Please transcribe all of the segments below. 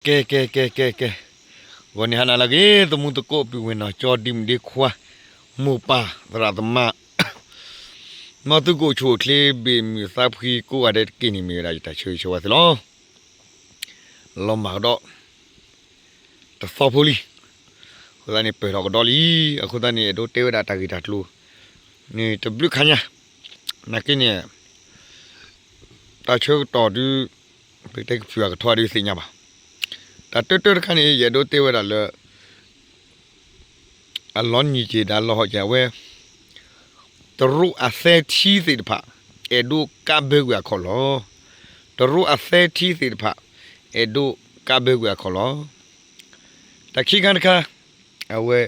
ကဲ ကဲ ကဲ ကဲ ကဲ, ဂီၤန့ၣ်ဟါနၤလၢအဂ့ၤ သမူသကိး ပုၢ်ဝဲၢ်နီၢ်ကၠီ ဒံမုၣ်ဒံခွါ, မိၢ်ပၢ်သရၣ်သမါ, မ်သုကအိၣ်ဆူၣ်အိၣ်ချ့ ဘ့ၣ်မုၢ်သးဖှံကိးဂၤဒဲးတက့ၢ်န့ၣ် မ့ၢ်ဝဲဒၣ်ယတၢ်ဆၢဂ့ၤဆၢဝါသုလီၤ. လီၤမၢ်ကဒီး တသီဖိလံ, အဃိသတးန့ၣ် ပၢၢ်ထီၣ်ကဒီးလံ. အဃိသတးန့ၣ် အဲၣ်ဒိးတဲဝဲဒၣ်တၢ်ဂ့ၢ်တၢ်ကျိၤန့ၣ် တဘျုးခါညါ, နာ်က့န့ၣ် တၢ်ဆၢကတီၢ်ဒုး ပကတဲကဖုးအကထီဒုးသ့ၣ်ညါဘၣ်. တၢ်တၢတၢတခါန့ၣ် ယအဲၣ်ဒိးတဲဝဲဒၣ်လၢ အလီၤနံၤက့ၤဒီးလီၤဟီၣ်က့ၤအဝဲ တရူးအသဲထံသ့ၣ်တဖၣ် အဲၣ်ဒိးကးဘၢကွံာ်အခီၣ်လီၢ်, တရူးအသဲထံသ့ၣ်တဖၣ် အဲၣ်ဒိးကးဘၢကွံာ်အခီၣ်လီၢ်. တၢ်ခံခါတခါ အဝဲ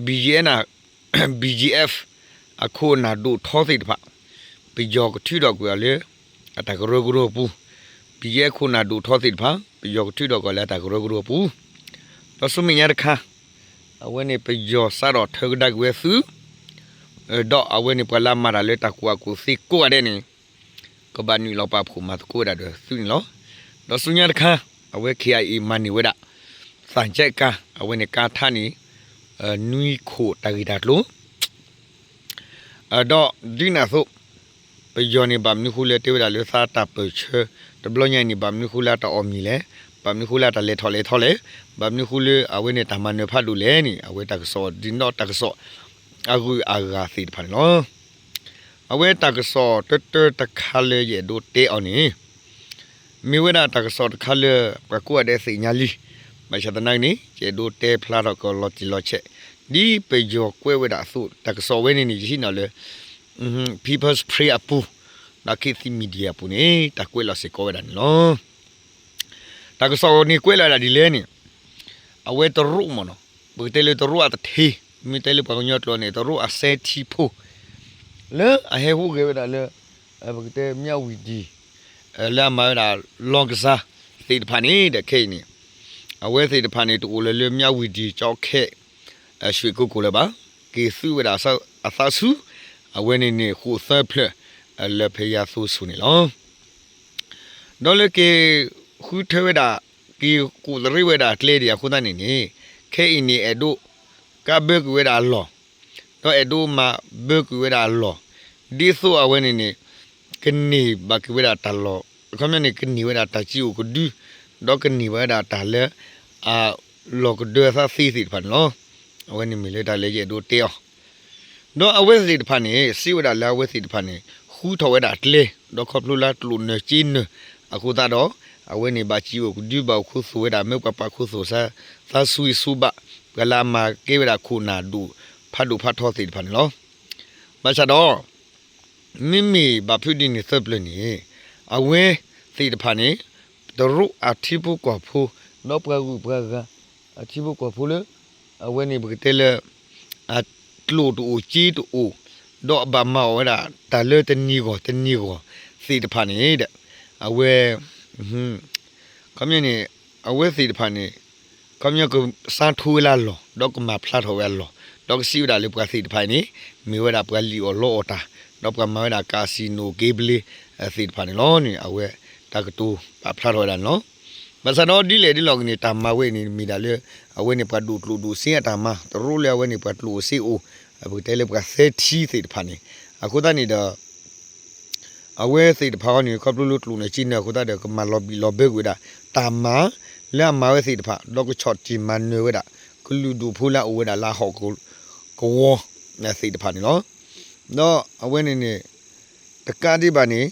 BGF န့ၣ် BGF အခိၣ်အနၢ်ဒိၣ်ထီသ့ၣ်တဖၣ် ပယီၤကထုးထီၣ်ကွံာ်အီၤလၢ အတၢ်ကရၢကရိအပူၤ, BGF ခိၣ်နၢ်ဒိၣ်ထီသ့ၣ်တဖၣ် ပယီၤကထုးထီၣ်ကွံာ်လၢအတၢ်ကရၢကရိအပူၤ, ဒီးဆူမဲာ်ညါတခါ အဝဲန့ၣ်ပယီၤစးထီၣ်ထၢကဒါက့ၤဝဲသု ဒီးအဝဲန့ၣ်ပှၤလၢအမၤတၢ်လၢတၢ်ကူၣ်ဘၣ်ကူၣ်သ့ကိးဂၤဒဲးန့ၣ် ကဘၣ်နုာ်လီၤပာ်ဖှိၣ်မၤသကိးဝဲဒၣ်ဒီးသုန့ၣ်လီၤ. ဒီးဆူညါတခါ အဝဲ KIA မၤန့ၢ်ဝဲဒၣ် သၣ်ကဲးကါ အဝဲန့ၣ်ကါထါန့ၣ် နွံခိၣ်တၢ်ဂ့ၢ်တၢ်ကျိၤ ဒီးဒ်န့ၣ်အသိး ပယီၤန့ၣ် ဘၣ်မနုၤဃိလၢတဲဝဲဒၣ်လၢသးတၢ်ပၢၢ်ဆၢ တဘျီညါအံၤန့ၣ် ဘၣ်မနုၤဃိလၢတၢ်အီၣ်မံၤလဲၣ်, ဘၣ်မနုၤဃိလၢတၢ်လဲၤထီၣ်လဲၤထီလဲၣ်, ဘၣ်မနုၤဃိလၢအဝဲန့ၣ်တၢ်မၤနၢၤဖးဒိၣ်လဲၣ်န့ၣ် အဝဲတၢ်ကစီၣ်ဒ်န့ၣ်တၢ်ကစီၣ် အဂုၤအဂၤသ့ၣ်တဖၣ်န့ၣ်လီၤ. အဝဲတၢ်ကစီၣ်တၢတၢတခါလၢယအဲၣ်ဒိးတဲအီၤန့ၣ် မ့ၢ်ဝဲဒၣ်တၢ်ကစီၣ်တခါလၢ ပှၤကိးဂၤဒဲးသ့ၣ်ညါလံ. ဘၣ်ဆၣ်သနာ်က့န့ၣ် ယအဲၣ်ဒိးတဲဖျါထီၣ်ကီးလီၤတံၢ်လီၤဆဲး ဒ်ပယီၤကွဲးဝဲဒၣ်အသိး တၢ်ကစီၣ်ဝဲန့ၣ်န့ၣ် ယဟံးန့ၢ်လၢ People's Spring အပူၤ ဒီး ခေတ်သစ် Media အပူၤန့ၣ် တၢ်ကွဲးလီၤစ့ၢ်ကီးဝဲဒၣ်န့ၣ်လီၤ. တၢ်ကစီၣ်န့ၣ်ကွဲးလီၤဝဲဒၣ်ဒ်လဲၣ်န့ၣ် အဝဲတရူးမ့ၢ်နီၤ ပကတဲလၢတရူးအတထံ မ့ၢ်တဲလၢပှၤကညီကျိာ်န့ၣ် တရူးအသဲထံဖိ လၢအဟဲဟူးဂဲၤဝဲဒၣ်လၢ ပကတဲ မြဝတီ လၢအမၤဝဲဒၣ် လောင်းကစား သ့ၣ်တဖၣ်န့ၣ်ဒီးခဲအံၤန့ၣ် အဝဲသ့ၣ်တဖၣ်န့ၣ် တအိၣ်လၢၤလၢ မြဝတီ ကျောက်ခက် ရွှေကုက္ကိုလၢၤဘၣ်. က့ၤသုးဝဲဒၣ်အသးဆူ အဝဲန့ၣ်န့ၣ် ဃိာ်သၢဖျၢၣ် လၢဖဲယါသိဆိန့ၣ်လီၤ. ဒီးလၢက့ၤဃုထၢဝဲဒၣ် က့ၤကူၣ်သရ့ဝဲဒၣ်အကျဲဒံးအဃိသတးန့ၣ်န့ၣ် ခဲအံၤန့ၣ် အဲၣ်ဒိးကးဘၢကွံာ်ဝဲဒၣ်အလီၢ် ဒီးအဲၣ်ဒိးမၤဘၢကွံာ်ဝဲဒၣ်အလီၢ် ဒ်သိးအဝဲန့ၣ်န့ၣ် ကန့ၢ်ဘၣ်က့ၤဝဲဒၣ်တၢ်လီၢ် အခီပညီန့ၣ် ကန့ၢ်ဝဲဒၣ်တၢ်စံးအိၣ်ကဒု ဒီးကန့ၢ်ဘၣ်ဝဲဒၣ်တၢ်လၢ အလီၢ်ကဒၢအသးသ့သ့ၣ်တဖၣ်န့ၣ်လီၤ. အဝဲန့ၣ်မ့ၢ်လၢတၢ်လၢယအဲၣ်ဒိးတဲအီၤ ဒီးအဝဲသ့ၣ်တဖၣ်န့ၣ် စံးဝဲဒၣ်လၢအဝဲသ့ၣ်တဖၣ်န့ၣ် ဃုထီၣ်ဝဲဒၣ်ကျဲ ဒီးခီဖျိလၢကျိၣ်နၢၤစ့နၢၤ အဃိသတးဒီး အဝဲန့ၣ်ဘၣ်စံးအိၣ်ကဒု ဘၣ်အိၣ်ခူသူၣ်ဝဲဒၣ် မ့ၢ်ပှၤပာ်ခူသူၣ်သးဆူအံၤဆူဘၣ် ပှၤလၢအမၤကဲဝဲဒၣ်ခိၣ်နၢ်ဒိၣ်ဖးဒိၣ်ဖးထီသ့ၣ်တဖၣ်န့ၣ်လီၤ. ဘၣ်ဆၣ်ဒီး မ့မ့ၢ်ဘၣ်ဖုးဒ်န့ၣ်သၢပျၢၤန့ၣ် အဝဲသ့ၣ်တဖၣ်န့ၣ် တရူးအထံဖိကီၢ်ဖိ ဒီးပှၤဂုၤပှၤဂၤ အထံဖိကီၢ်ဖိလၢ အဝဲန့ၣ်ပကတဲလၢ အကျိၣ်တအိၣ်စ့တအိၣ် ဒီးအဘၣ်မၤအီၣ်ဝဲဒၣ်တၢ်လၢတနံၤဂီၢ်တနံၤဂီၢ်သ့ၣ်တဖၣ်န့ၣ်ဒီး အဝဲ ခီပညီန့ၣ် အဝဲသ့ၣ်တဖၣ်န့ၣ် ခီပညီကစးထီၣ်ဝဲလၢအလီၢ် ဒီးကမၤဖျါထီၣ်ဝဲအလီၢ် ဒီးကစံးဝဲဒၣ်လၢပှၤသ့ၣ်တဖၣ်န့ၣ် မ့ၢ်ဝဲဒၣ်ပှၤလံၣ်အီၣ်လီအီၣ်တၢ် ဒီးပှၤမၤဝဲဒၣ် casino က့ဘလ့ သ့ၣ်တဖၣ်န့ၣ်လီၤန့ၣ် အဝဲတၢ်ကတိၤပာ်ဖျါထီၣ်ဝဲဒၣ်န့ၣ်လီၤ. ဘၣ်ဆၣ်ဒီးဒ်လဲၣ်ဒ်လဲၣ်ဂ့ၤန့ၣ် တၢ်မၤဝဲအံၤန့ၣ် မ့ၢ်ဒၣ်လၢ အဝဲန့ၣ်ပှၤဒိၣ်ကျိၣ်ဒိၣ်စ့အတၢ်မၤ တရူးလၢအဝဲန့ၣ်ပှၤကျိၣ်အိၣ်စ့အိၣ် ပကတဲလၢပှၤသဲထံသ့ၣ်တဖၣ်န့ၣ် အဃိသတးန့ၣ်ဒီး အဝဲသ့ၣ်တဖၣ်အံၤန့ၣ် ခီဖျိလၢကျိၣ်နၢၤစ့နၢၤအဃိသတးဒီး ကမၤလီၤဘံၣ်လီၤဘၢကွံာ်ဝဲဒၣ် တၢ်မၤ လၢအမၤဝဲသ့ၣ်တဖၣ် ဒီးကဆီၣ်တံၢ်မၤနၢၤဝဲဒၣ် ကလုာ်ဒူၣ်ဖိလၢအအိၣ်ဝဲဒၣ်လၢဟီၣ်ကဝီၤသ့ၣ်တဖၣ်န့ၣ်လီၤ. ဒီးအဝဲန့ၣ်န့ၣ် တကးဒံးဘၣ်န့ၣ်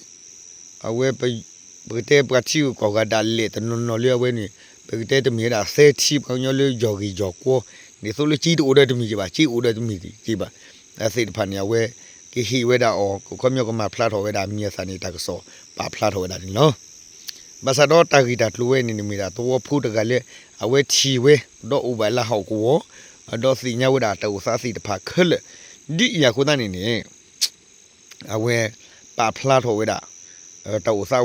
အဝဲ ပကတဲပှၤထံဂုၤကီၢ်ဂၤဒၣ်လဲာ်တနီၤနီၤလၢအဝဲန့ၣ် ပကတဲတမ့ၢ်ဝဲဒၣ်သဲထံပှၤကညီလၢယီၢ်ဂ့ၢ်ယီၢ်ကွီၤ ဒ်သိးလၢစ့တအိၣ်ဒီးတမံၤက့ၤဘၣ် စ့အိၣ်ဒီးတမံၤက့ၤဘၣ် သ့ၣ်တဖၣ်န့ၣ် အဝဲကဟ့ၣ်ဝဲဒၣ်အီၤ ကခီပညီကမၤဖျါထီၣ်ဝဲဒၣ်အမံၤအသၣ်န့ၣ် တၢ်ကစီၣ်ပာ်ဖျါထီၣ်ဝဲဒၣ်န့ၣ်လီၤ. ဘၣ်ဆၣ်ဒီးတၢ်ဂ့ၢ်တၢ်ကျိၤဝဲန့ၣ် မ့ၢ်ဒၣ်သဝီဖိတဂၤလၢ အဝဲထံၣ်ဝဲ ဒီးအိၣ်ဘၣ်လၢဟီၣ်ကဝီၤ ဒီးသ့ၣ်ညါဝဲဒၣ်တၢ်အိၣ်သးသ့ၣ်တဖၣ်ခဲလၢာ် ဒ်အံၤအဃိသတးန့ၣ်န့ၣ် အဝဲပာ်ဖျါထီၣ်ဝဲဒၣ် တၢ်အိၣ်သးဝဲဒ်အံၤ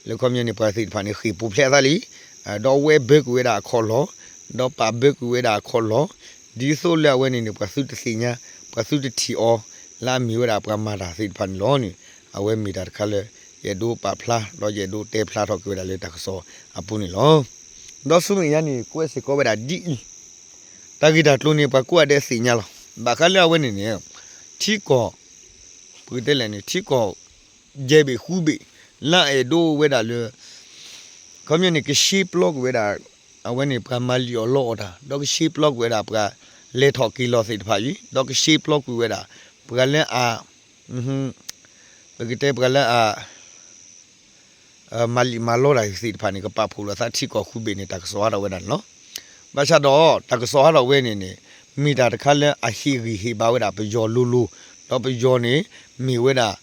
လၢခီပညီန့ၣ် ပှၤသ့ၣ်တဖၣ်န့ၣ် ဃ့ၢ်ပူၤဖျဲးအသးလံ ဒီးဝဲဘၢကွံာ်ဝဲဒၣ်အခီၣ်လီၢ် ဒီးပာ်ဘၢကွံာ်ဝဲဒၣ်အခီၣ်လီၢ် ဒ်သိးလၢအဝဲန့ၣ်န့ၣ် ပှၤသုတသ့ၣ်ညါ ပှၤသုတထံၣ်အီၤ လၢအမ့ၢ်ဝဲဒၣ်ပှၤမၤတၢ်သ့ၣ်တဖၣ်န့ၣ်လီၤန့ၣ် အဝဲမ့ၢ်တၢ်တခါလၢ ယအဲၣ်ဒိးပာ်ဖျါ ဒီးယအဲၣ်ဒိးတဲဖျါထီၣ်က့ၤဝဲဒၣ်လၢတၢ်ကစီၣ်အပူၤန့ၣ်လီၤ. ဒီးဆူမဲာ်ညါန့ၣ် ကွဲးစ့ၢ်ကီးဝဲဒၣ်ဒ်အံၤ, တၢ်ဂ့ၢ်တၢ်ကျိၤန့ၣ် ပှၤကိးဂၤဒဲးသ့ၣ်ညါလီၤ. ဘၣ်ဃးလၢအဝဲန့ၣ်န့ၣ် ထံကီၢ် ပကတဲလဲၣ်န့ၣ် ထံကီၢ် ယဲၢ်ဘ့ၣ်ဃုဘ့ၣ် လၢအအဲၣ်ဒိးဝဲဒၣ်လၢ ခီပညီန့ၣ် ကရှဲပျီကွံာ်ဝဲဒၣ် အဝဲန့ၣ်ပှၤမၤလံာ်အီၣ်လီအီၣ်တၢ် ဒီးကရှဲပျီကွံာ်ဝဲဒၣ်ပှၤလဲၤထီၣ်က့ၤလီၤသ့ၣ်တဖၣ်အံၤ ဒီးကရှဲပျီကွံာ်ဝဲဒၣ် ပှၤလၢအ ပကတဲပှၤလၢအ မၤလံာ်မၤလီတၢ်သ့ၣ်တဖၣ်န့ၣ် ကပာ်ဖှိၣ်လိာ်သးထံကီၢ်ဃုဘ့ၣ်န့ၣ် တၢ်ကစီၣ်ဟးထီၣ်ဝဲဒၣ်န့ၣ်လီၤ. ဘၣ်ဆၣ်ဒီး တၢ်ကစီၣ်ဟးထီၣ်ဝဲန့ၣ်န့ၣ် မ့ၢ်တၢ်တခါလၢအဟ့ၣ်ဂံၢ်ဟ့ၣ်ဘါဝဲဒၣ်ပယီၤလိၤလိၤ, ဒီးပယီၤန့ၣ် မ့ၢ်ဝဲဒၣ်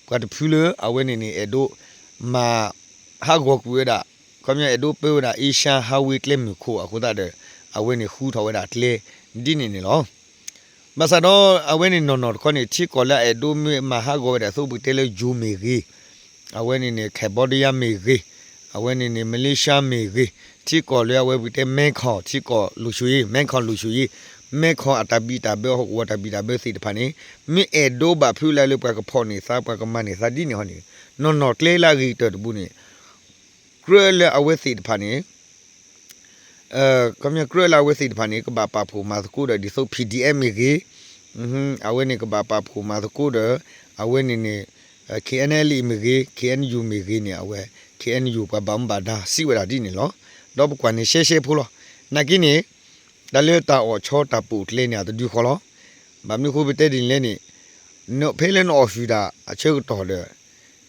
ပှၤတဖုလၢအဝဲန့ၣ်န့ၣ် အဲၣ်ဒိး မၤ ဟးဂီၤကွံာ်ဝဲဒၣ် ခီပညီအဲၣ်ဒိးပၢဝဲဒၣ် Asian Highway ကျဲမုၢ်ခိၣ်အဃိသတးဒီး အဝဲန့ၣ်ဃုထီၣ်ဝဲဒၣ်ကျဲ ဒ်န့ၣ်န့ၣ်လီၤ. ဘၣ်ဆၣ်ဒီးအဝဲန့ၣ်နီၢ်နီၢ်တခီန့ၣ် ထံကီၢ်လၢအအဲၣ်ဒိးမ့ၢ်မၤဟးဂီၤဝဲဒၣ် သိးပကတဲလၢ ယိၤမ့ၢ်ဂ့ၤ, အဝဲန့ၣ်န့ၣ် Cambodia မ့ၢ်ဂ့ၤ, အဝဲန့ၣ်န့ၣ် Malaysia မ့ၢ်ဂ့ၤ, ထံကီၢ်လၢအဝဲပကတဲ မဲခီၣ် ထံကီၢ် လူၢ်ဆိၣ်ယ့ မဲခီၣ် လူၢ်ဆိၣ်ယ့ မဲခီၣ်အတၢ်ဘံၣ်တၢ်ဘၢ ဟီၣ်ကဝီၤတၢ်ဘံၣ်တၢ်ဘၢသ့ၣ်တဖၣ်န့ၣ် မ့ၢ်အဲၣ်ဒိးဘၣ်ဖုးလၢ်လၢပှၤကဖီၣ်န့ၢ်သး ပှၤကမၤန့ၢ်သးဒ်န့ၣ်ဟီန့ၣ် နီၢ်နီၢ်ကျဲလၢအဂ့ၤကတၢၢ်တဘိန့ၣ် ကြၢးလၢအဝဲသ့ၣ်တဖၣ်န့ၣ် ခီပညီကြၢးလၢအဝဲသ့ၣ်တဖၣ်န့ၣ် ကဘၣ်ပာ်ဖှိၣ်မၤသကိးဒီး ဒ်သိး PDF မ့ၢ်ဂ့ၤ, အဝဲန့ၣ်ကဘၣ်ပာ်ဖှိၣ်မၤသကိးဒီး အဝဲန့ၣ်န့ၣ် KNLA မ့ၢ်ဂ့ၤ KNU မ့ၢ်ဂ့ၤန့ၣ် အဝဲ KNU ပှၤဘၣ်မူဘၣ်ဒါစံးဝဲဒၣ်ဒ်န့ၣ်လီၤ. ဒီးပကွၢ်န့ၣ်ရှဲရှဲဖိလီၤ. နာ်က့န့ၣ် တၢ်လၢတၢ်အီၣ်ဆီတၢ်ပိာ်ကျဲန့ၣ် အတဒုဃီလီၤ. ဘၣ်မနုၤဃိပတဲဒ်န့ၣ်လဲၣ်န့ၣ် ဖဲလၢနအီၣ်ဃုာ်တၢ်အဆၢကတီၢ်ဒီး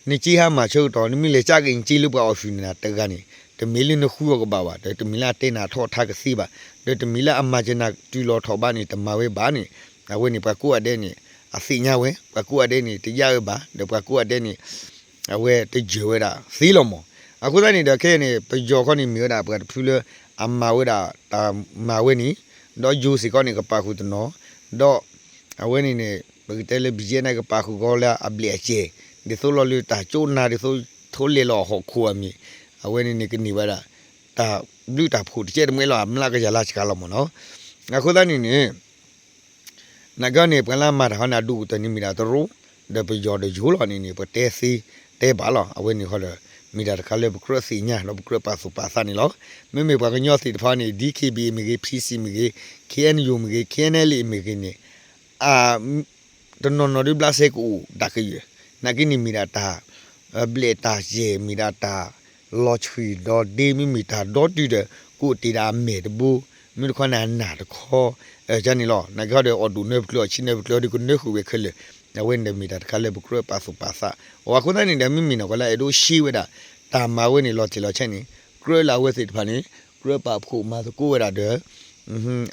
နစ့ဟါမၢ်ဆၢကတီၢ် နမ့ၢ်လဲၤကၠါက့ၤနစ့လၢပှၤအီၣ်ဃုာ်န့ၣ်တဂၤန့ၣ် တမ့ၢ်လၢနဃုအီၤကဘၣ်ဘၣ် ဒီးတမ့ၢ်လၢအတဲနၤထီၣ်ထါကသ့ဘၣ် ဒီးတမ့ၢ်လၢအမၤစၢၤနၤတုၤလီၤထီၣ်ဘၣ်န့ၣ် တမၤဝဲဘၣ်န့ၣ် အဝဲန့ၣ်ပှၤကိးဂၤဒဲးန့ၣ် အသ့ၣ်ညါဝဲ ပှၤကိးဂၤဒဲးန့ၣ် တယါဝဲဘၣ် ဒီးပှၤကိးဂၤဒဲးန့ၣ် အဝဲတယၢၤဝဲဒၣ်သ့လီၤမး. အဃိသတးန့ၣ်ဒီးခဲအံၤန့ၣ် ပယီၤခီန့ၣ် မ့ၢ်ဝဲဒၣ်ပှၤတဖုလၢ အမၤဝဲဒၣ်တၢ်မၤဝဲန့ၣ် ဒီးယိၤစ့ၢ်ကီးန့ၣ် ကပာ်ဃုာ်တနီၤ ဒီး အဝဲန့ၣ်န့ၣ် ပကတဲလၢ BGF န့ၣ် ကပာ်ဃုာ်ကီးလၢအဘျဲၣ်အစဲၣ် ဒ်သိးလီၤလၢတၢ်ကၠိနၤ ဒ်သိးထိလဲၤလီၤဟီၣ်ခိၣ်အမံၤ အဝဲန့ၣ်န့ၣ် ကန့ၢ်ဝဲဒၣ် တၢ်ဘျုးတၢ်ဖှိၣ်တကဲတမှဲလီၤ အမျးကယၤလၢ်စှၤလီၤမးနီၤ. အဃိသတးန့ၣ်န့ၣ် နာ်က့န့ၣ် ပှၤလၢအမၤတၢ်ဟီန့ၣ် အဒိၣ်ကတၢၢ်န့ၣ်မ့ၢ်ဒၣ်တရူး ဒီးပယီၤဒီးယိၤလီၤန့ၣ်န့ၣ် ပတဲသ့တဲဘၣ်လီၤ. အဝဲန့ၣ်ဃီဒီး မ့ၢ်တၢ်တခါလၢပကြၢးသ့ၣ်ညါ ဒီးပကြၢးပာ်သူၣ်ပာ်သးန့ၣ်လီၤ. မ့မ့ၢ်ပှၤကညီသ့ၣ်တဖၣ်န့ၣ် DKBA မ့ၢ်ဂ့ၤ PC မ့ၢ်ဂ့ၤ KNU မ့ၢ်ဂ့ၤ KNLA မ့ၢ်ဂ့ၤန့ၣ် အ တနီၤနီၤဒုးဘျးစဲကအိၣ်ဒၣ်ကယဲၢ် နာ်က့န့ၣ်မ့ၢ်ဒၣ်တၢ် ဘျဲၣ်တၢ်ယဲၢ် မ့ၢ်ဒၣ်တၢ်လီၤဆှံဒီးဒ့ မ့မ့ၢ်တၢ်ဒီတုၤဒီး ကအိၣ်တ့ၢ်ဒၣ်အမဲာ်တဘိ မ့ၢ်တခီန့ၣ်အနၢ်တခီ ကန့ၣ်လီၤ. နာ်က့ဒီး အီၣ်ဒိၣ်နၢပကျၢၤ အီၣ်ဆံးနၢပကျၢၤဒီး ကနၢဃုာ်ဝဲခဲလၢာ် အဝဲန့ၣ်ဒီးမ့ၢ်တၢ်တခါလၢပကြၢးပာ်သူၣ်ပာ်သး အဃိသတးန့ၣ်ဒီး မ့မ့ၢ်နီၢ်ကီၢ်လၢအဲၣ်ဒိးရှဲဝဲဒၣ် တၢ်မၤဝဲန့ၣ်လီၤတံၢ်လီၤဆဲးန့ၣ် ကြၢးလၢအဝဲသ့ၣ်တဖၣ်န့ၣ် ကြၢးပာ်ဖှိၣ်မၤသကိးဝဲဒၣ်ဒီး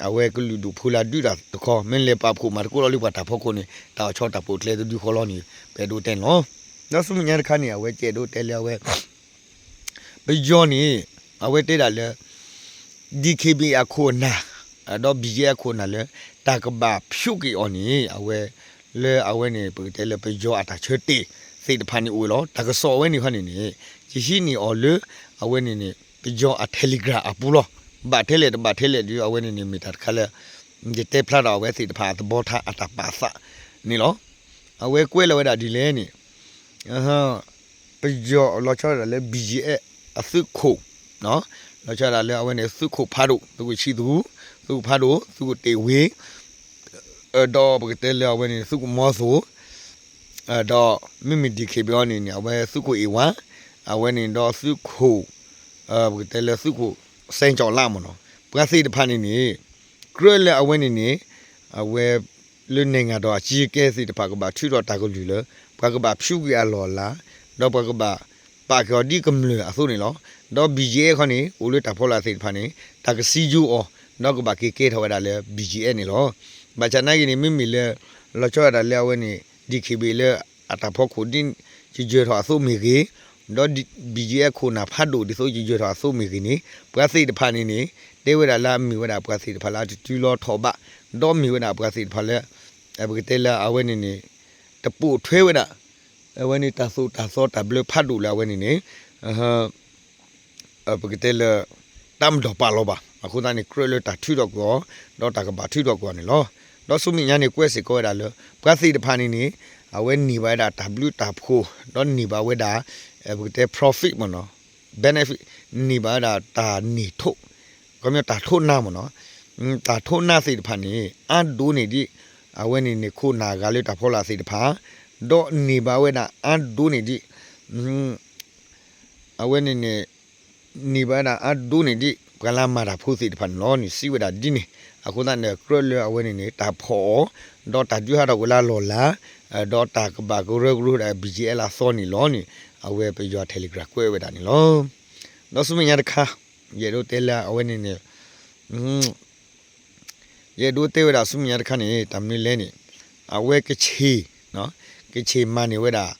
အဝဲကလုာ်ဒူၣ်ဖိလၢဒုးတၢ်တခီ မ့ၢ်လဲၤပာ်ဖှိၣ်မၤသကိးလီၤလၢပှၤတၢ်ဖီခိၣ်န့ၣ် တၢ်အီၣ်ဆီတၢ်ပိာ်ကျဲတဒုဃီလီၤန့ၣ် ပအဲၣ်ဒိးတဲန့ၣ်လီၤ. ဒီးဆူမဲာ်ညါတခါန့ၣ် အဝဲကအဲၣ်ဒိးတဲလၢအဝဲ ပယီၤန့ၣ် အဝဲတဲဒၣ်လၢ DKBA အခိၣ်အနၢ် ဒီး BGF အခိၣ်အနၢ်လၢ တၢ်ကဘၣ်ဖျိက့ၤအီၤန့ၣ် အဝဲ လၢအဝဲန့ၣ် ပကတဲလၢပယီၤအတၢ်ဆၢတဲာ်သ့ၣ်တဖၣ်န့ၣ်အိၣ်ဝဲလီၤ. တၢ်ကစီၣ်အဝဲန့ၣ်ခီန့ၣ်န့ၣ် ယဟံးန့ၢ်အီၤလၢ အဝဲန့ၣ်န့ၣ် ပယီၤအ Telegram အပူၤလီၤ. ဘၣ်ထဲလဲၣ်တဘၣ်ထဲလဲၣ်ဒီး အဝဲန့ၣ်န့ၣ် မ့ၢ်တၢ်တခါလၢ ယတဲဖျါထီၣ်အဝဲသ့ၣ်တဖၣ်အသဘီထါအတၢ်ပာ်သးန့ၣ်လီၤ. အဝဲကွဲးလီၤဝဲဒၣ်ဒ်လဲၣ်န့ၣ် ပယီၤလီၤဆီဒၣ်တၢ်လၢ BGF အသုးခိၣ် လီၤဆီဒၣ်တၢ်လၢအဝဲန့ၣ် သုးခိၣ်ဖးဒိၣ် သုးခိၣ်ဆံသူ သုးခိၣ်ဖးဒိၣ် သုးခိၣ်တ့ၢ်ဝ့ ဒီးပကတဲလၢအဝဲန့ၣ် သုးခိၣ်မီသိၣ် ဒီးမ့မ့ၢ် DKBA န့ၣ်န့ၣ် အဝဲသုးခိၣ်အ့ၣ်ဝါ အဝဲန့ၣ်ဒီးသုးခိၣ် ပကတဲလၢသုးခိၣ် စဲကၠီၤလါမ့ၢ်နီၤ ပှၤသ့ၣ်တဖၣ်န့ၣ်န့ၣ် ကြၢးလၢအဝဲန့ၣ်န့ၣ် အဝဲ လၢနဲၣ်ငါဒီးအက့ကဲသ့ၣ်တဖၣ်ကဘၣ်ထုးထီၣ်တၢ်ကလုၢ်လၢ ပှၤကဘၣ်ဖၠူကွံာ်အလီၢ်အလၤ ဒီးပှၤကဘၣ်ပာ်က့ၤအီၤဒ်ကမျၢၢ်အသိးန့ၣ်လီၤ. ဒီး BGF ခီန့ၣ် အိၣ်လၢတၢ်ဖီလာ်သ့ၣ်တဖၣ်န့ၣ် တၢ်ကစံယိအီၤ ဒီးကဘၣ်က့ၤကဲထီၣ်ဝဲဒၣ်လၢ BGF န့ၣ်လီၤ. ဘၣ်ဆၣ်နာ်က့န့ၣ် မ့မ့ၢ်လၢ လီၤဆီဒၣ်တၢ်လၢအဝဲန့ၣ် DKBA လၢအတၢ်ဖီခိၣ်ဒ် ယယၢၤထီၣ်အသိးမ့ၢ်ဂ့ၤ, ဒီး BGF ခိၣ်နၢ်ဖးဒိၣ်ဒ်သိးယယၢၤထီၣ်အသိးမ့ၢ်ဂ့ၤန့ၣ် ပှၤသ့ၣ်တဖၣ်န့ၣ်န့ၣ် တဲဝဲဒၣ်လၢအမ့ၢ်ဝဲဒၣ်ပှၤသ့ၣ်တဖၣ်လၢအတတုၤလီၤထီၣ်ဘး, ဒီးမ့ၢ်ဝဲဒၣ်ပှၤသ့ၣ်တဖၣ်လၢ ပကတဲလၢအဝဲန့ၣ်န့ၣ် တပိာ်ထွဲဝဲဒၣ် အဝဲန့ၣ်တၢ်သိၣ်တၢ်သီတၢ်ဘျၢဖးဒိၣ်လၢအဝဲန့ၣ်န့ၣ် ပကတဲလၢ တၢ်မၤဒီးပာ်လီၤဘၣ်. အဃိသတးန့ၣ် ကြၢးလၢတၢ်ထုးထီၣ်ကွံာ်အီၤ ဒီးတၢ်ကဘၣ်ထုးထီၣ်ကွံာ်အီၤန့ၣ်လီၤ. ဒီးဆူမဲာ်ညါန့ၣ် ကွဲးစ့ၢ်ကီးဝဲဒၣ်လၢ ပှၤသ့ၣ်တဖၣ်န့ၣ်န့ၣ် အဝဲန့ၢ်ဘၣ်ဝဲဒၣ်တၢ်ဘျုးတၢ်ဖှိၣ် ဒီးန့ၢ်ဘၣ်ဝဲဒၣ် ပကတဲ profit မ့ၢ်နီၤ benefit န့ၢ်ဘၣ်ဝဲဒၣ်တၢ်န့ၢ်ထိၣ် ခီပညီတၢ်ထိးနၢ်မ့ၢ်နီၤ, တၢ်ထိးနၢ်သ့ၣ်တဖၣ်န့ၣ် အါဒိၣ်န့ၢ်ဒံး အဝဲန့ၣ်န့ၣ် ခိၣ်နၢ်အဂၤလၢတၢ်ဖီလာ်သ့ၣ်တဖၣ်, ဒီးန့ၢ်ဘၣ်ဝဲဒၣ်အါဒိၣ်န့ၢ်ဒံး အဝဲန့ၣ်န့ၣ် န့ၢ်ဘၣ်ဝဲဒၣ်အါဒိၣ်န့ၢ်ဒံး ပှၤလၢအမၤတၢ်ဖိသ့ၣ်တဖၣ်န့ၣ်လီၤန့ၣ် စံးဝဲဒၣ်ဒ်န့ၣ်. အဃိသတးန့ၣ် ကြၢးလၢအဝဲန့ၣ်န့ၣ် တၢ်ဖီၣ်အီၤ ဒီးတၢ်ဒုးဟးထီၣ်ကွံာ်လၢအလီၢ်လၤ, ဒီးတၢ်ကဘၣ်ကရၢကရိဒၣ် ဘံၣ်ကၠံအဲလ် အသီန့ၣ်လီၤန့ၣ် အဝဲပယီၤ Telegram ကွဲးဝဲဒၣ်န့ၣ်လီၤ. ဒီးဆူမဲာ်ညါတခါ ယအဲၣ်ဒိးတဲလၢအဝဲန့ၣ်န့ၣ် ယအဲၣ်ဒိးတဲဝဲဒၣ်ဆူမဲာ်ညါတခါန့ၣ် တၢ်မနုၤလဲၣ်န့ၣ် အဝဲကခ့ၣ်, ကခ့ၣ်မၤန့ၢ်ဝဲဒၣ်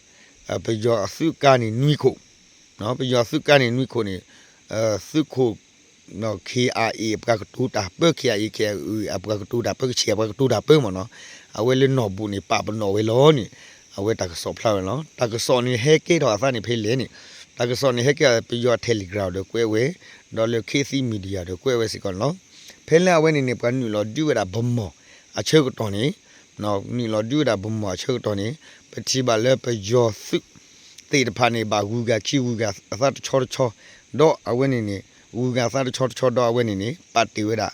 ပယီၤအသုးကါန့ၣ်နွံခိၣ်, ပယီၤသုးကါန့ၣ်နွံခိၣ်န့ၣ် သုးခိၣ် KIA အပှၤကတိၤတၢ်ပၢ KIA KIA အပှၤကတိၤတၢ်ပၢ ကခ့ၣ်အပှၤကတိၤတၢ်ပၢမ့ၢ်နီၤ, အဝဲလၢနီၢ်ဘူးန့ၣ် ပာ်ပနီၣ်ဝဲလီၤန့ၣ် အဝဲတၢ်ကစီၣ်ဖျါဝဲလီၤ. တၢ်ကစီၣ်န့ၣ်ဟဲကဲထီၣ်အသးန့ၣ်ဖဲလဲၣ်န့ၣ်, တၢ်ကစီၣ်န့ၣ်ဟဲကဲပယီၤ Telegram ဒီးကွဲးဝဲ, ဒီးလၢ ခေတ်သစ် Media ဒီးကွဲးဝဲစ့ၢ်ကီးန့ၣ်လီၤ. ဖဲလၢအဝဲန့ၣ်န့ၣ် ပှၤနုာ်လီၤဒုးဝဲဒၣ်ဗမီၢ်အဆၢကတီၢ်န့ၣ်, နုာ်လီၤဒုးဝဲဒၣ်ဗမီၢ်အဆၢကတီၢ်န့ၣ် ပထံၣ်ဘၣ်လၢပယီၤသုးသ့ၣ်တဖၣ်န့ၣ် ဘၣ်ဂုၤဂၤခံဂုၤဂၤအသးတဆီတဆီ, ဒီးအဝဲန့ၣ်န့ၣ် ဂုၤဂၤအသးတဆီတဆီ ဒီးအဝဲန့ၣ်န့ၣ် ပာ်တ့ၢ်ဝဲဒၣ်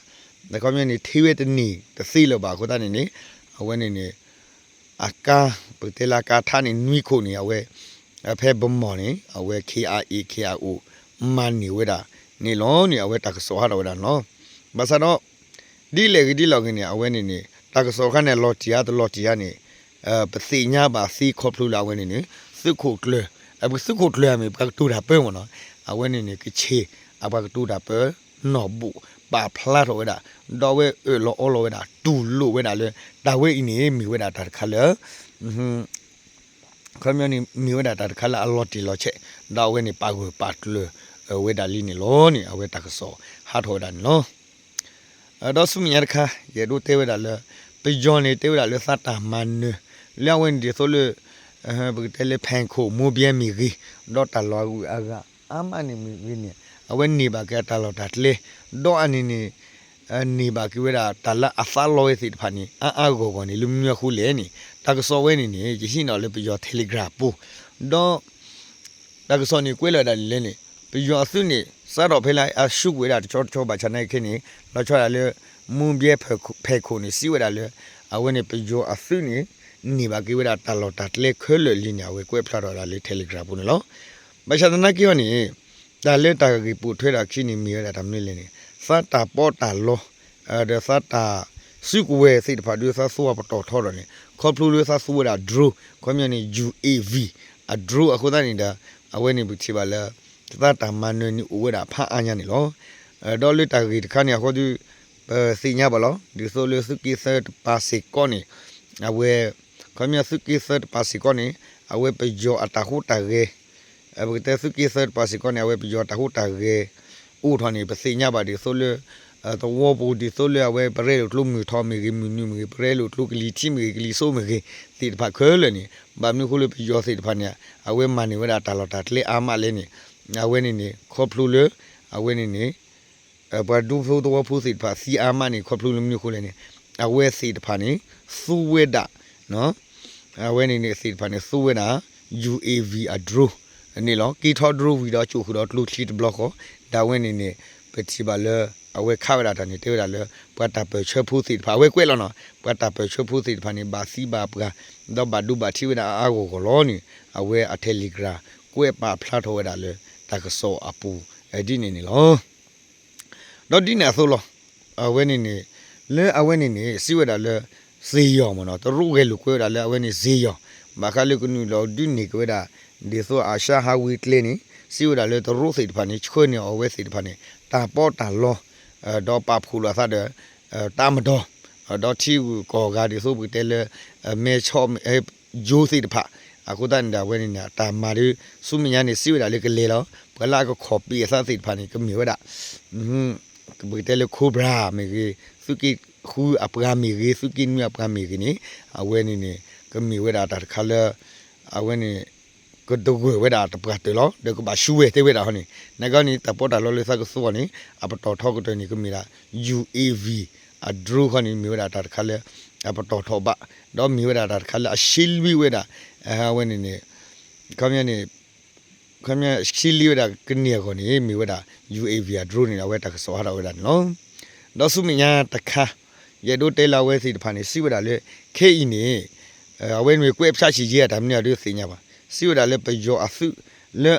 ခီပညီန့ၣ် ထံၣ်ဝဲတန့ၢ်တသ့လၢၤဘၣ်အဃိသတးန့ၣ်န့ၣ် အဝဲန့ၣ်န့ၣ် အကါ ပကတဲလၢအကါထးန့ၣ်နွံခိၣ်န့ၣ် အဝဲ ဖဲဗမီၢ်န့ၣ် အဝဲ KIA KIO မၤန့ၢ်ဝဲဒၣ်န့ၣ်လီၤန့ၣ် အဝဲတၢ်ကစီၣ်ဟးထီၣ်ဝဲဒၣ်န့ၣ်လီၤ. ဘၣ်ဆၣ်ဒီး ဒ်လဲၣ်ဂ့ၤဒ်လဲၣ်ဂ့ၤန့ၣ် အဝဲန့ၣ်န့ၣ် တၢ်ကစီၣ်အခါန့ၣ် အလီၤတံၢ်ဧါတလီၤတံၢ်ဧါန့ၣ် ပသ့ၣ်ညါဘၣ်သ့ခီဖျိလၢအဝဲန့ၣ်န့ၣ် သုးခိၣ်ကျၢၢ်, ပသုးခိၣ်ကျၢၢ်မ့ၢ်ပှၤကတိၤတၢ်ပၢမ့ၢ်နီၤ, အဝဲန့ၣ်န့ၣ် ကခ့ၣ်အပှၤကတိၤတၢ်ပၢ နီၢ်ဘူး ပာ်ဖျါထီၣ်ဝဲဒၣ်, ဒီးအဝဲအၢၣ်လီၤအီလီၤဝဲဒၣ် တူၢ်လိာ်ဝဲဒၣ်လၢ တၢ်ဝဲအံၤန့ၣ် မ့ၢ်ဝဲဒၣ်တၢ်တခါလၢ ခီပညီန့ၣ် မ့ၢ်ဝဲဒၣ်တၢ်တခါလၢအလီၤတံၢ်လီၤဆဲး, ဒီးအဝဲန့ၣ်ပာ်ဂၢၢ်ပာ်ကျၢၤဝဲဒၣ်လံန့ၣ်လီၤန့ၣ် အဝဲတၢ်ကစီၣ်ဟးထီၣ်ဝဲဒၣ်န့ၣ်လီၤ. ဒီးဆူမဲာ်ညါတခါ ယအဲၣ်ဒိးတဲဝဲဒၣ်လၢ ပယီၤန့ၣ်တဲဝဲဒၣ်လၢသးတၢ်မၤနၢၤ လၢအဝဲန့ၣ်ဒ်သိးလၢ ပကတဲလၢ ဖဲခိၣ် မိၢ်ဘဲမ့ၢ်ဂ့ၤ, ဒီးတၢ်လီၢ်အဂုၤအဂၤအါမးန့ၣ်မ့ၢ်ဂ့ၤန့ၣ် အဝဲန့ၢ်ဘၣ်က့ၤအတၢ်လီၢ်တၢ်ကျဲ, ဒီးအန့ၣ်န့ၣ် န့ၢ်ဘၣ်က့ၤဝဲဒၣ်တၢ်လၢအသးလီဝဲသ့ၣ်တဖၣ်န့ၣ် အါအါဂီၢ်ဂီၢ်န့ၣ် လၢမနုၤအဃိလဲၣ်န့ၣ် တၢ်ကစီၣ်ဝဲန့ၣ်န့ၣ် ယဟံးန့ၢ်အီၤလၢပယီၤ Telegram ပူၤ, ဒီး တၢ်ကစီၣ်န့ၣ်ကွဲးလီၤဝဲဒၣ်ဒ်လဲၣ်န့ၣ် ပယီၤအသုးန့ၣ် စးထီၣ်ဖဲလၢအဆူကွံာ်ဝဲဒၣ်တဆီတဆီဘၣ်ဆၣ်နာ်က့န့ၣ် လီၤဆီဒၣ်လၢ မိၢ်ဘဲဖဲခိၣ်န့ၣ် စံးဝဲဒၣ်လၢ အဝဲန့ၣ်ပယီၤအသုးန့ၣ် န့ၢ်ဘၣ်က့ၤဝဲဒၣ်တၢ်လီၢ်တၢ်ကျဲခဲလၢာ်လံန့ၣ် အဝဲကွဲးဖျါထီၣ်ဝဲဒၣ်လၢ Telegram ပူၤန့ၣ်လီၤ. ဘၣ်ဆၣ်သနာ်က့အီၤန့ၣ် တၢ်လၢတၢ်ဂ့ၢ်ပိာ်ထွဲဒၣ်ခံန့ၣ်မ့ၢ်ဝဲဒၣ်တၢ်မနုၤလဲၣ်န့ၣ် သးတၢ်ပီးတၢ်လီ ဒီးသးတၢ်စုကဝဲၤသ့ၣ်တဖၣ်ဒ် သးသူအပတီၢ်ထီဒီးန့ၣ် ခီဖျိလၢသးသူဝဲဒၣ် drone ခီပညီန့ၣ် ယူဢေၣ်ဝံၣ် အ drone အဃိသတးန့ၣ်ဒီး အဝဲန့ၣ်ပထံၣ်ဘၣ်လၢ သးတၢ်မၤနၢၤန့ၣ်အိၣ်ဝဲဒၣ်ဖးအါညါန့ၣ်လီၤ. ဒီးလၢတၢ်ဂ့ၢ်တခါန့ၣ်အဃိဒီး ပသ့ၣ်ညါဘၣ်လီၤ ဒ်သိးလၢသုးက့သၢတပၤစ့ၢ်ကီးန့ၣ် အဝဲ ခီပညီသုးက့သၢတပၤစ့ၢ်ကီးန့ၣ် အဝဲပယီၤအတၢ်ဟူးတၢ်ဂဲၤ ပကတဲသုးက့သၢတပၤစ့ၢ်ကီးန့ၣ် အဝဲပယီၤတၢ်ဟူးတၢ်ဂဲၤ အိၣ်ထီၣ်န့ၣ် ပသ့ၣ်ညါဘၣ်ဒ်သိးလၢ သဝီပူၤဒ်သိးလၢအဝဲပရဲလိာ်ကျိမုၢ်ထီၣ်မ့ၢ်ဂ့ၤ မုၢ်နုာ်မ့ၢ်ဂ့ၤ ပရဲလိာ်ကျိကလံၤထံးမ့ၢ်ဂ့ၤ ကလံၤစိးမ့ၢ်ဂ့ၤ သ့ၣ်တဖၣ်ခဲလၢာ်န့ၣ် ဘၣ်မနုၤအဃိလၢပယီၤသ့ၣ်တဖၣ်န့ၣ် အဝဲမၤန့ၢ်ဝဲဒၣ်တၢ်လီၢ်တၢ်ကျဲအါမးလဲၣ်န့ၣ် အဝဲန့ၣ်န့ၣ် ခီဖျိလၢ အဝဲန့ၣ်န့ၣ် ပှၤဒူဖိသဝီဖိသ့ၣ်တဖၣ်သံအါမးန့ၣ် ခီဖျိလၢမနုၤအဃိလဲၣ်န့ၣ် အဝဲသ့ၣ်တဖၣ်န့ၣ် သူဝဲဒၣ် အဝဲန့ၣ်န့ၣ်သ့ၣ်တဖၣ်န့ၣ် သူဝဲဒၣ် ယူဢေၣ်ဝံၣ် အ drone န့ၣ်လီၤ. က့ၤထီၣ် drone ဝံၤဒီး ကၠိၣ်ဃုာ်ဒီးကျိချံတဘျီဃီ ဒၣ်ဝဲန့ၣ်န့ၣ် ပထံၣ်ဘၣ်လၢ အဝဲခးဝဲဒၣ်တၢ်န့ၣ် တဲဝဲဒၣ်လၢ ပှၤတၢ်ပၢၢ်ဆၢဖိသ့ၣ်တဖၣ် အဝဲကွဲးလီၤနီၤ ပှၤတၢ်ပၢၢ်ဆၢဖိသ့ၣ်တဖၣ်န့ၣ် ဘၣ်သံဘၣ်ပှၢ် ဒီးဘၣ်ဒိဘၣ်ထံးဝဲဒၣ်အါအါဂီၢ်ဂီၢ်လီၤန့ၣ် အဝဲအ Telegram ကွဲးပာ်ဖျါထီၣ်ဝဲဒၣ်လၢ တၢ်ကစီၣ်အပူၤ ဒ်န့ၣ်န့ၣ်လီၤ. ဒီးဒ်န့ၣ်အသိးလီၤ. အဝဲန့ၣ်န့ၣ် လၢအဝဲန့ၣ်န့ၣ် စံးဝဲဒၣ်လၢ စ့ယီၤမ့ၢ်နီၤ တရူးဂဲၤလိာ်ကွဲဝဲဒၣ်လၢအဝဲန့ၣ်စ့ယီၤ ဘၣ်ဃးလၢကနုာ်လီၤဒုးန့ၢ်က့ၤဝဲဒၣ် ဒ်သိး အာရှ ဟးဝ့ၤကျဲန့ၣ် စံးဝဲဒၣ်လၢတရူးသ့ၣ်တဖၣ်န့ၣ် ဆှၢန့ၢ်အီၤဝဲသ့ၣ်တဖၣ်န့ၣ် တၢ်ပီးတၢ်လီ ဒီးပာ်ဖှိၣ်လိာ်အသးဒီး တၢ်မတီၤ ဒီးထံဂုၤကီၢ်ဂၤဒ်သိး ပကတဲလၢ မဲဆီ ယိၤသ့ၣ်တဖၣ် အဃိသတးန့ၣ်ဒီး အဝဲန့ၣ်န့ၣ် တၢ်မၤဒ် ဆူမဲာ်ညါန့ၣ် စံးဝဲဒၣ်လၢကလဲၤလီၤ ပှၤလၢအကခီၣ်ပ့ၤအသးသ့ၣ်တဖၣ်န့ၣ် ကမ့ၢ်ဝဲဒၣ် ပကတဲလၢ Cobra မ့ၢ်ဂ့ၤ သုးက့ဃုအပှၤမ့ၢ်ဂ့ၤ သုးက့နွံအပှၤမ့ၢ်ဂ့ၤန့ၣ် အဝဲန့ၣ်န့ၣ် ကမ့ၢ်ဝဲဒၣ်တၢ်တခါလၢ အဝဲန့ၣ် ကတဂၢၢ်ဝဲဒၣ်တပှၢ်တၢၢ်လီၤ ဒီးကဘၣ်ဆူဝဲတဲဝဲဒၣ်ဟီန့ၣ် နကီန့ၣ် တၢ်ပီးတၢ်လီလၢသးကသူအီၤန့ၣ် အပတီၢ်ထီကတၢၢ်န့ၣ် ကမ့ၢ်ဒၣ် ယူဢေၣ်ဝံၣ် အ drone ခီန့ၣ် မ့ၢ်ဝဲဒၣ်တၢ်တခါလၢ အပတီၢ်ထီၣ်ဘၣ် ဒီးမ့ၢ်ဝဲဒၣ်တၢ်တခါလၢအရှဲလွံၢ်ဝဲဒၣ် အဝဲန့ၣ်န့ၣ် ခီပညီန့ၣ် ခီပညီ ဆံလံဝဲဒၣ်ကန့ၢ်အဂီၢ်န့ၣ် မ့ၢ်ဝဲဒၣ် ယူဢ့ဝံယၤ drone န့ၣ် အဝဲတၢ်ကစီၣ်ဟးထီၣ်ဝဲဒၣ်န့ၣ်လီၤ. ဒီးဆူမဲာ်ညါတခါ ယအဲၣ်ဒိးတဲလၢအဝဲသ့ၣ်တဖၣ်န့ၣ် စံးဝဲဒၣ်လၢ ခဲအံၤန့ၣ် အဝဲန့ၣ်ကွဲးဖျါဆံးယဲၢ်အတၢ်မနုၤအဒုးသ့ၣ်ညါဘၣ်. စံးဝဲဒၣ်လၢပယီၤအသုးလၢ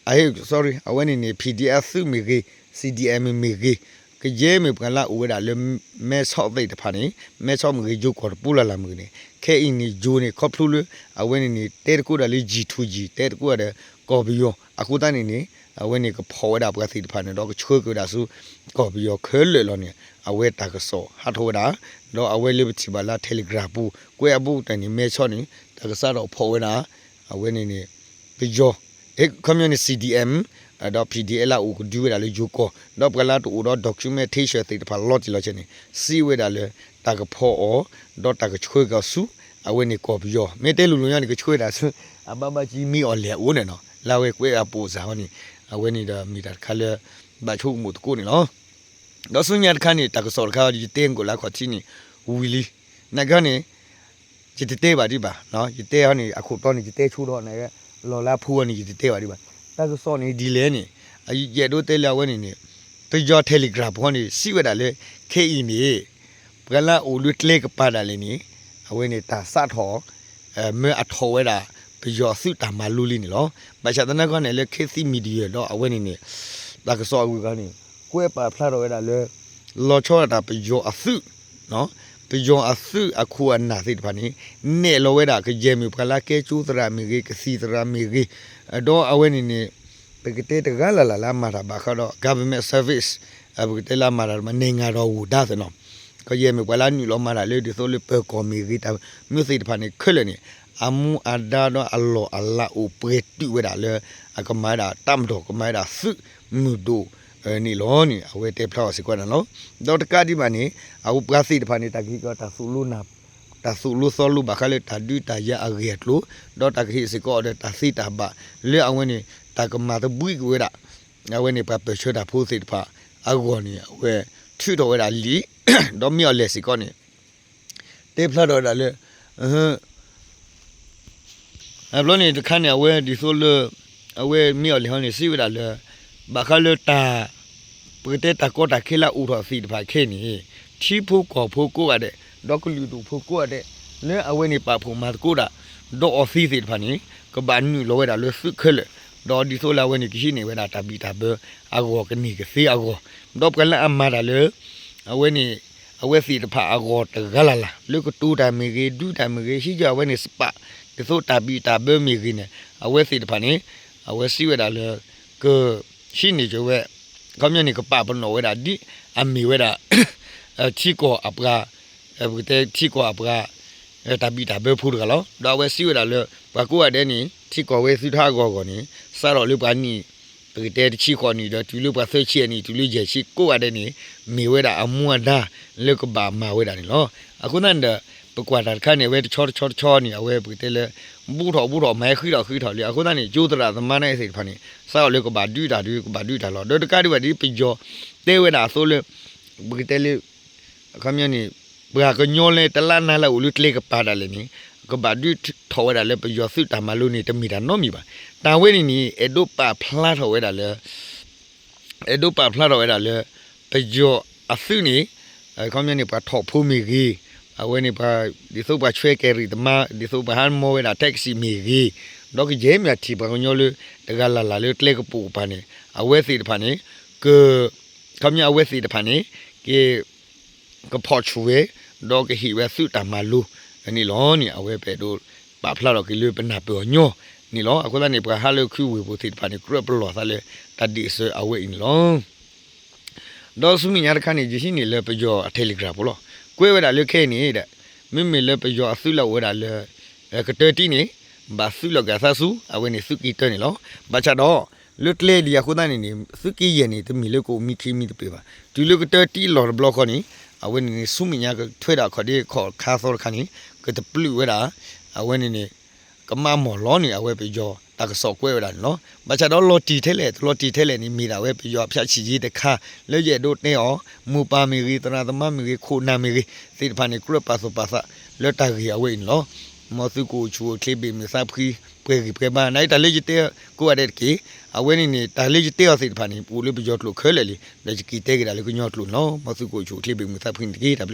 အဟ့ၣ် sorry အဝဲန့ၣ်န့ၣ် ဖံၣ်ဒံၣ်အသုးမ့ၢ်ဂ့ၤ, စံၣ်ဒံၣ်အဲၣ်မ့ၢ်ဂ့ၤ, ကယဲၢ်မ့ၢ်ပှၤလၢအအိၣ်ဝဲဒၣ်လၢ မဲဆီးသ့ၣ်တဖၣ်န့ၣ်, မဲဆီးမ့ၢ်ဂ့ၤ ယိၤကီၢ်တပူၤလၢ်လၢ်မ့ၢ်ဂ့ၤန့ၣ်, ခဲအံၤန့ၣ် ယိၤန့ၣ် ခီဖျိလၢ အဝဲန့ၣ်န့ၣ် တဲတကိးဒၣ်လၢ G to G တဲတကိးဒၣ်ဒီး ကီၢ်ပယီၤအဃိသတးန့ၣ်န့ၣ် အဝဲန့ၣ်ကဖီၣ်ဝဲဒၣ်ပှၤသ့ၣ်တဖၣ်န့ၣ်ဒီး ကဆှၢက့ၤဝဲဒၣ်ဆူ ကီၢ်ပယီၤခဲလၢာ်လီၤန့ၣ် အဝဲတၢ်ကစီၣ်ဟးထီၣ်ဝဲဒၣ်, ဒီးအဝဲလၢပထံၣ်ဘၣ်လၢ Telegram ပူၤ ကွဲးအဘူးကတၢၢ်န့ၣ် မဲဆီးန့ၣ် တၢ်ကစးထီၣ်ဖီၣ်ဝဲဒၣ် အဝဲန့ၣ်န့ၣ် ပယီၤ ခီပညီန့ၣ် C D M ဒီး P D F လၢအအိၣ်ကဒုဝဲဒၣ်လၢယိၤကီၢ် ဒီးပှၤလၢတအိၣ်ဒီး documentation သ့ၣ်တဖၣ်လီၤတံၢ်လီၤဆဲးန့ၣ် စံးဝဲဒၣ်လၢ တၢ်ကဖီၣ်အီၤ ဒီးတၢ်ကဆှၢက့ၤအီၤဆူ အဝဲန့ၣ်ကီၢ်ပယီၤ မ့ၢ်တဲလိၤလိၤညါန့ၣ် ကဆှၢဝဲဒၣ်ဆူ အဘၣ်ဘၣ်ကၠံမ့ၢ်အီၤလဲၣ်အအိၣ်န့ၣ်နီၤ လၢအဝဲကွဲးအပိာ်စၢ်ဟီန့ၣ် အဝဲန့ၣ်ဒီးမ့ၢ်တၢ်တခါလၢ ဘၣ်ဆိကမိၣ်သကိးန့ၣ်လီၤ. ဒီးဆူညါတခါန့ၣ် တၢ်ကစီၣ်တခါ ယတဲကီးလၢခီၣ်ထံးန့ၣ် ဝံၤလံ နာ်က့န့ၣ် ယတတဲဘၣ်ဒံးဘၣ်, ယတဲဟီန့ၣ် အခိၣ်တီန့ၣ် ယတဲဆိဒီးန့ၣ် လီၤလၢအဖိအီၤန့ၣ် ယတတဲဘၣ်ဒံးဘၣ်. တၢ်ကစီၣ်န့ၣ်ဒ်လဲၣ်န့ၣ် ယအဲၣ်ဒိးတဲလၢအဝဲန့ၣ်န့ၣ် ပယီၤ Telegram ဟီန့ၣ် စံးဝဲဒၣ်လၢ ခဲအံၤန့ၣ် ပှၤလၢအအိၣ်လၢကျဲကပၤဒၣ်လဲာ်န့ၣ် အဝဲန့ၣ်တၢ်စးထီၣ် မၢအထီၣ်ဝဲဒၣ် ပယီၤအသုးတၢ်မၤလိလံန့ၣ်လီၤ. ဘၣ်ဆၣ်သနာ်က့န့ၣ် လၢ ခေတ်သစ် Media ဒီးအဝဲန့ၣ်န့ၣ် တၢ်ကစီၣ်အဂုၤအဂၤန့ၣ် ကွဲးပာ်ဖျါထီၣ်ဝဲဒၣ်လၢ လီၤဆီဒၣ်တၢ်ပယီၤအသုး ပယီၤအသုးအခိၣ်အနၢ်သ့ၣ်တဖၣ်န့ၣ် နဲၣ်လီၤဝဲဒၣ် ကယဲၢ်မ့ၢ်ပှၤလၢကဲကၠိသရၣ်မ့ၢ်ဂ့ၤ ကသံၣ်သရၣ်မ့ၢ်ဂ့ၤ ဒီးအဝဲန့ၣ်န့ၣ် ပကတဲတဂၤလၢ်လၢ်လၢအမၤတၢ်ဘၣ်ဃးဒီး government service ပကတဲလၢအမၤတၢ် နိုင်ငံတော်ဝန်ထမ်း သ့ၣ်နီၤ ကယဲၢ်မ့ၢ်ပှၤလၢနုာ်လီၤမၤတၢ်လၢဒ်သိးလၢပၢၤကီၢ်မ့ၢ်ဂ့ၤ တၢ်မနုၤသ့ၣ်တဖၣ်န့ၣ် ခဲလၢာ်န့ၣ် အမူအဒါဒီးအလီၢ်အလၤအိၣ်ပှဲၤတုာ်ဝဲဒၣ်လၢ အကမၤဝဲဒၣ် တပ်မတော် ကမၤဝဲဒၣ်သုးမုၢ်ဒိၣ်န့ၣ်လီၤန့ၣ် အဝဲတဲဖျါအီၤစ့ၢ်ကီးန့ၣ်လီၤ. ဒီးတကးဒံးဘၣ်န့ၣ် အဝဲပှၤသ့ၣ်တဖၣ်န့ၣ် တၢ်ကဟ့ၣ်ကီးတၢ်သိၣ်လိနၢ် တၢ်သိၣ်လိသီလိဘၣ်ဃးလၢတၢ်ဒုးတၢ်ယၤအဂ့ၢ်အကျိၤ ဒီးတၢ်ကဟ့ၣ်စ့ၢ်ကီးအီၤဒီးတၢ်သ့တၢ်ဘၣ် လၢအဝဲန့ၣ် တၢ်ကမၤသဘှံးကွံာ်ဝဲဒၣ် အဝဲန့ၣ်ပှၤပၢၢ်ဆၢတၢ်ဖိသ့ၣ်တဖၣ်အဂီၢ်န့ၣ် အဝဲထုးထီၣ်ဝဲဒၣ်လံာ် ဒီးမ့ၢ်အီၤလဲၣ်စ့ၢ်ကီးန့ၣ် တဲဖျါထီၣ်ဝဲဒၣ်လၢ အဘျီန့ၣ်တခါန့ၣ် အဝဲဒ်သိးလၢ အဝဲမ့ၢ်အီၤလဲၣ်ဟီန့ၣ် စံးဝဲဒၣ်လၢ ဘၣ်ဃးလၢတၢ် ပကတဲတၢ်ကီတၢ်ခဲလၢအအိၣ်ထီၣ်သ့ၣ်တဖၣ်ခဲအံၤန့ၣ် ထံဖိကီၢ်ဖိကိးဂၤဒဲး ဒီးကလုာ်ဒူၣ်ဖိကိးဂၤဒဲး လၢအဝဲန့ၣ်ပာ်ဖှိၣ်မၤသကိးတၢ် ဒီးအီၤသံသ့ၣ်တဖၣ်န့ၣ် ကဘၣ်နုာ်လီၤဝဲဒၣ်လၢသုးခဲလၢာ် ဒီးဒ်သိးလၢအဝဲန့ၣ်ကဟံးန့ၢ်ဝဲဒၣ်တၢ်ဘံၣ်တၢ်ဘၢအဂီၢ် ကန့ၢ်ကသ့အဂီၢ် ဒီးပှၤလၢအမၤတၢ်လၢ အဝဲန့ၣ် အဝဲသ့ၣ်တဖၣ်အဂီၢ်တဂၤလၢ်လၢ် လၢကတိၤတၢ်မ့ၢ်ဂ့ၤ ဒုးတၢ်မ့ၢ်ဂ့ၤ ဟံးကၢ်အဝဲန့ၣ် spy ဒ်သိးတၢ်ဘံၣ်တၢ်ဘၢမ့ၢ်ဂ့ၤန့ၣ် အဝဲသ့ၣ်တဖၣ်န့ၣ် အဝဲစံးဝဲဒၣ်လၢ က ဟံးန့ၢ်က့ၤဝဲ ခီပညီန့ၣ် ကပာ်ပနီၣ်ဝဲဒၣ်ဒ်အမ့ၢ်ဝဲဒၣ် ထံကီၢ်အပှၤ ပကတဲထံကီၢ်အပှၤ တၢ်ဘံၣ်တၢ်ဘၢဖိတဂၤလီၤ. ဒီးအဝဲစံးဝဲဒၣ်လၢ ပှၤကိးဂၤဒဲးန့ၣ် ထံကီၢ်ဝဲသုးထါအဂီၢ်အဂီၢ်န့ၣ် စးထီၣ်လၢပှၤနံၣ် ပကတဲတဆံဃိးနံၣ် ဒီးတုၤလၢပှၤသၢဆံအနံၣ် တုၤလၢယဲၢ်ဆံကိးဂၤဒဲးန့ၣ် မ့ၢ်ဝဲဒၣ်အမူအဒါလၢကဘၣ်မၤဝဲဒၣ်န့ၣ်လီၤ. အဃိသတးန့ၣ်ဒီး ပကွၢ်တၢ်တခါန့ၣ် အဝဲတဆီတဆီတဆီန့ၣ် အဝဲပကတဲလၢ ဘူးထီၣ်ဘူးထီၣ် မၤဃံးထီၣ်ဃံးထီၣ်လံ. အဃိသတးန့ၣ် ကၠိသရၣ်သမါန့ၣ်သ့ၣ်တဖၣ်န့ၣ် စးထီၣ်လၢကဘၣ်ဒုးတၢ်ဒုး ကဘၣ်ဒုးတၢ်လီၤ. ဒီးတကးဒံးဘၣ်ဒ်ပယီၤတဲဝဲဒၣ်အသိးလၢ ပကတဲလၢ အခီပညီန့ၣ် ပှၤကညီလၢတလါနၤလၢအအိၣ်လၢကျဲကပၤဒၣ်လဲာ်န့ၣ် ကဘၣ်ဒုးထီၣ်ဝဲဒၣ်လၢပယီၤသုးတၢ်မၤလိန့ၣ် တမ့ၢ်တၢ်နီတမံၤဘၣ်. တၢ်ဝဲန့ၣ်န့ၣ် အဲၣ်ဒိးပာ်ဖျါထီၣ်ဝဲဒၣ်လၢ အဲၣ်ဒိးပာ်ဖျါထီၣ်ဝဲဒၣ်လၢ ပယီၤအသုးန့ၣ် အခီပညီန့ၣ် ပှၤထီၣ်ဖိမ့ၢ်ဂ့ၤ, အဝဲန့ၣ်ပှၤ ဒ်သိးပှၤဆွဲကဲၤရံၣ်သမါ ဒ်သိးပှၤဟးမီဝဲဒၣ် taxi မ့ၢ်ဂ့ၤ, ဒီးကယဲၢ်မ့ၢ်ထံၣ်ပှၤကညီလၢ တဂၤလၢ်လၢ်လၢကျဲကပိာ်ကပၤန့ၣ် အဝဲသ့ၣ်တဖၣ်န့ၣ် က ခီပညီအဝဲသ့ၣ်တဖၣ်န့ၣ် က ကဖီၣ်ဆူၣ်ဝဲ ဒီးကဟ့ၣ်ဝဲသုးတၢ်မၤလိန့ၣ်လီၤန့ၣ် အဝဲပအဲၣ်ဒိးပာ်ဖျါထီၣ်က့ၤလၢပနၢ်ပၢၢ်အီၤညီန့ၣ်လီၤ. အဃိသတးန့ၣ် ပှၤဟးလၢခုဝ့ၢ်ပူၤသ့ၣ်တဖၣ်န့ၣ် ကြၢးပလီၢ်သးလၢတၢ်ဒ့ၣ်စၢၤအဝဲအံၤန့ၣ်လီၤ. ဒီးဆူမဲာ်ညါတခါန့ၣ် ယဟံးန့ၢ်လၢပယီၤအ Telegram ပူၤလီၤ. ကွဲးဝဲဒၣ်လၢခဲအံၤန့ၣ်ဒီး မ့မ့ၢ်လၢပယီၤအသုးလၢအအိၣ်ဝဲဒၣ်လၢ ကတၢၢ်တံၢ်န့ၣ် ဘၣ်သုးလီၤက့ၤအသးဆူ အဝဲန့ၣ်သုးက့တၢန့ၣ်လီၤ. ဘၣ်ဆၣ်ဒီး လၢကျဲဒ်အံၤအဃိသတးန့ၣ်န့ၣ် သုးက့ယဲၢ်န့ၣ် တမ့ၢ်လၢကအိၣ်မံခံမံသပ့ၤဘၣ်. တုၤလၢကတၢၢ်တံၢ်လီၤတဘျီဃီန့ၣ် အဝဲန့ၣ်န့ၣ် ဆူမဲာ်ညါကထွဲဒၣ်ခီၣ်ဒ့ခီၣ်ခါသီတခါန့ၣ် ကတပျုာ်ဝဲဒၣ် အဝဲန့ၣ်န့ၣ် ကမၣ်မီၢ်လီၤန့ၣ် အဝဲပယီၤတၢ်ကစီၣ်ကွဲးဝဲဒၣ်န့ၣ်လီၤ. ဘၣ်ဆၣ်ဒီးလီၤတံၢ်ထဲလဲၣ် တလီၤတံၢ်ထဲလဲၣ်န့ၣ် မ့ၢ်ဒၣ်ဝဲပယီၤအဖၠးဆံၣ်ယ့တခါ လၢယအဲၣ်ဒိးတဲအီၤ မိၢ်ပၢ်မ့ၢ်ဂ့ၤ သရၣ်သမါမ့ၢ်ဂ့ၤ ခိၣ်နၢ်မ့ၢ်ဂ့ၤ သ့ၣ်တဖၣ်န့ၣ် ကြၢးပာ်သူၣ်ပာ်သးလၢတၢ်ဂ့ၢ်အဝဲအံၤန့ၣ်လီၤ. မ်သုကအိၣ်ဆူၣ်အိၣ်ချ့ဘ့ၣ်မုာ်သးဖှံ ပှဲၤဂံၢ်ပှဲၤဘါ နာ်အံၤတၢ်လၢယတဲကိးဂၤဒဲးတက့ၢ်. အဝဲန့ၣ်န့ၣ် တၢ်လၢယတဲအီၤသ့ၣ်တဖၣ်န့ၣ် အိၣ်လၢပယီၤကျိာ်ခဲလၢာ်လံ ဒီးယက့ၤတဲက့ၤဒၣ်လၢကညီကျိာ်န့ၣ်လီၤ. မ်သုကအိၣ်ဆူၣ်အိၣ်ချ့ဘ့ၣ်မုာ်သးဖှံန့ၣ်တက့ၢ်.